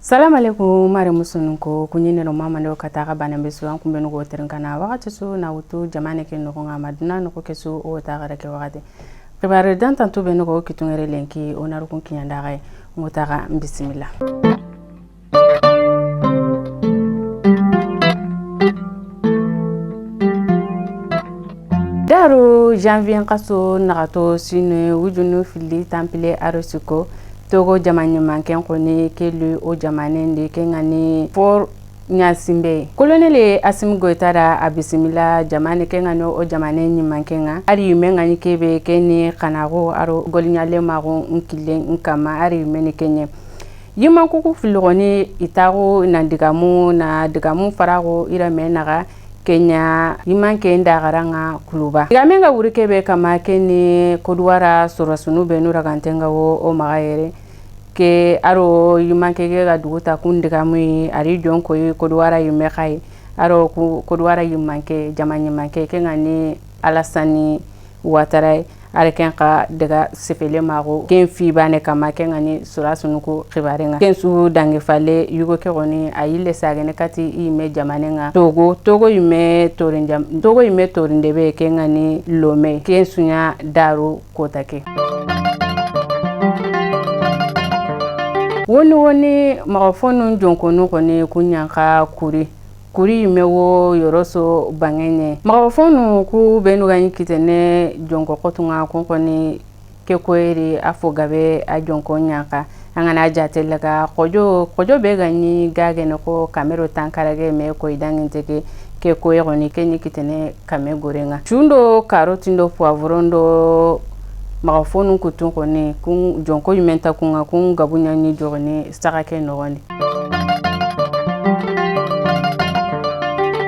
Salam alaikum mare musunun ko kunyine no mama no kata ga bana besu an kumbe no go terin kana wakati su na wutu jamane ke no nga maduna no ko kesu o ta ga ke wakati kibare dan tantu be no go kitungere lenki onarukun kinyanda ga ngota bismillah. Daru janvier kaso nagato sine wujunu fili tampile arosiko togo jamane manken koni kelu o jamane ndi kengani for Nyasimbe Colonel Assimi Goïta da a bisimila jamane kengani o jamane nyimankenga ari yumenga kebe keni kanago aro golinyale mago nkile nkama ari yumeni kenye yimankuku filogoni itago na digamu na digamu farago ira menaga Kenya yimanke ndagaranga kuluba digamenga wuri kebe kama keni kodwara sorasunu benu ragantenga wo o magayere ke aro yimanke ke ga duguta kun digamu ari jonko kodwara yimekai aro kodwara yimanke jamani manke ke ngani Alassane Ouattara ari ken ka daga sefele mago ken fi bane kama ken ngani sorasunu ko khibarenga ken su dange fale yugo ke goni ayile sagene kati ime jamane nga togo togo ime torin jam togo ime torin debe ken ngani lome ken sunya daru kotake woni woni magafonu jonkonu koni kunyanka kuri kuri mewo yoroso bangenye magafonu ku benu ganyi kitene jonko kotunga konkoni ke koeri afo gabe a jonko nyanka angana jate laga kojo kojo be ganyi gagene ko kamero tankarage me ko idanginteke ke koeri ke ni kitene kame gorenga chundo karotindo poivrondo magafonu kutun koni kun jonko yumenta kunga kun gabunya ni jogoni saka ke nogoni.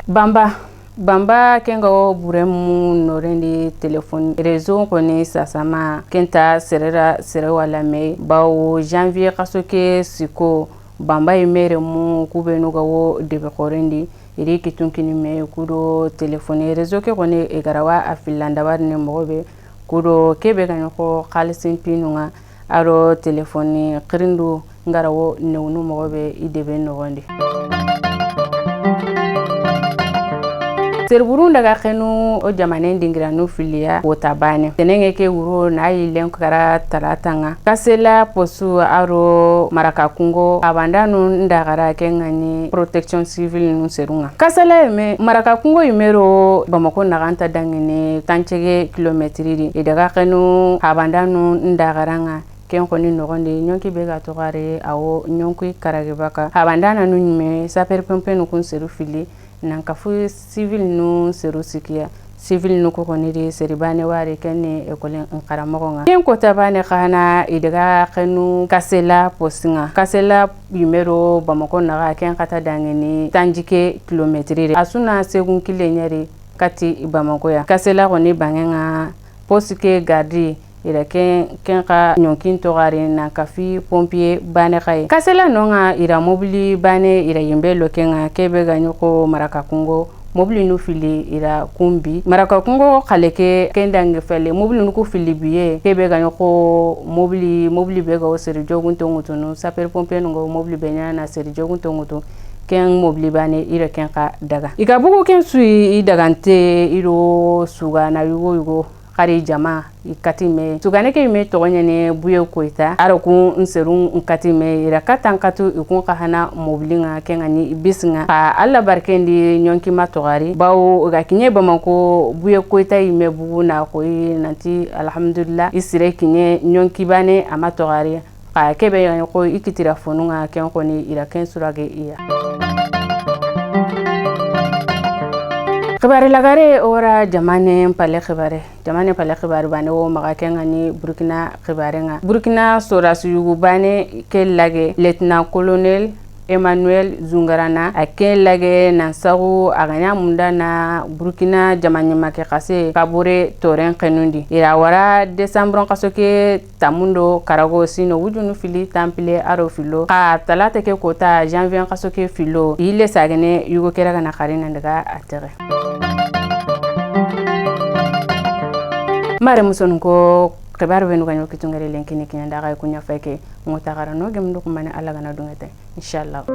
Bamba bamba kenga o buremu norendi telefone réseau koni sasama kenta serera serewala me bawo janvier kasoke siko bamba imere mu kubenuga wo debe korendi iri kitunkini me kudo telefone réseau ke koni egarawa afilanda warne mogobe kudo kebe kanyo khalisin pinunga aro telefone kirindu ngarawo newnu mogobe idebe nogondi. Serburun daga kenu o jamane dingiranu filia wotabane tenenge ke wuro na yilen kara talatanga kasela posu aro maraka kungo abandanu ndagara kengani protection civile nu serunga kasela me maraka kungo yimero Bamako naganta dangene tanchege kilometri di daga kenu abandanu ndagaranga ken koni nogondi nyonki be ga togare awo nyonki karagebaka abandana nu nyme sapeur pompier nu kun seru fili nankafu civil nu seru sikia civil nu ko koniri seribane wari kenne ekole nkaramogo nga ken kota bane kana idaga kenu kasela posinga kasela yimero Bamako naga ken kata dangeni tanjike kilometri asuna segun kile nyeri kati Bamako ya kasela koni bangenga posike gardi ira ken ken ka nyonkin togari na kafi pompier bane kai kasela nonga ira mobili bane ira yimbe lokenga kebe ganyoko maraka kungo mobili nu fili ira kumbi maraka kungo kaleke kendange fele mobili nu ku fili biye kebe ganyoko mobili mobili bega o seri jogun tongutu sapeur pompier ngo mobili benya na seri jogun tongutu ken mobili bane ira ken ka daga igabugo ken sui idagante iro suga na yugo yugo kari jama ikatime sugane ke me togonye ne buye koita aro kun nserun nkatime ira katan katu ikun kahana mobilinga kengani bisinga ka alla barkendi nyonki matogari bawo ga kinye Bamako buye koita ime bugu na koyi nanti alhamdulillah isire kinye nyonki bane amatogari ka kebe ko ikitira fonunga kenkoni ira ken surage iya. Khibare lagare ora jamane pale khibare jamane pale khibare bane wo maga kengani Burkina khibare nga Burkina sorasu yugu bane ke lage lieutenant colonel Emmanuel Zungarana a ke lage nansagu aganya munda na Burkina jamane make kase kabure toren kenundi ira wara December kasoke tamundo karago sino wujunu fili tampile aro filo ka talata ke kota janvier kasoke filo ile sagene yugo kera kana karina ndaga atere. Mare musonko Kibaru bɛ nuga ɲɔ kitungere lenkini kiɲandaga kunya fɛ ke ngota gara no gem ndu kumane. Ala gana dungete, inshallah.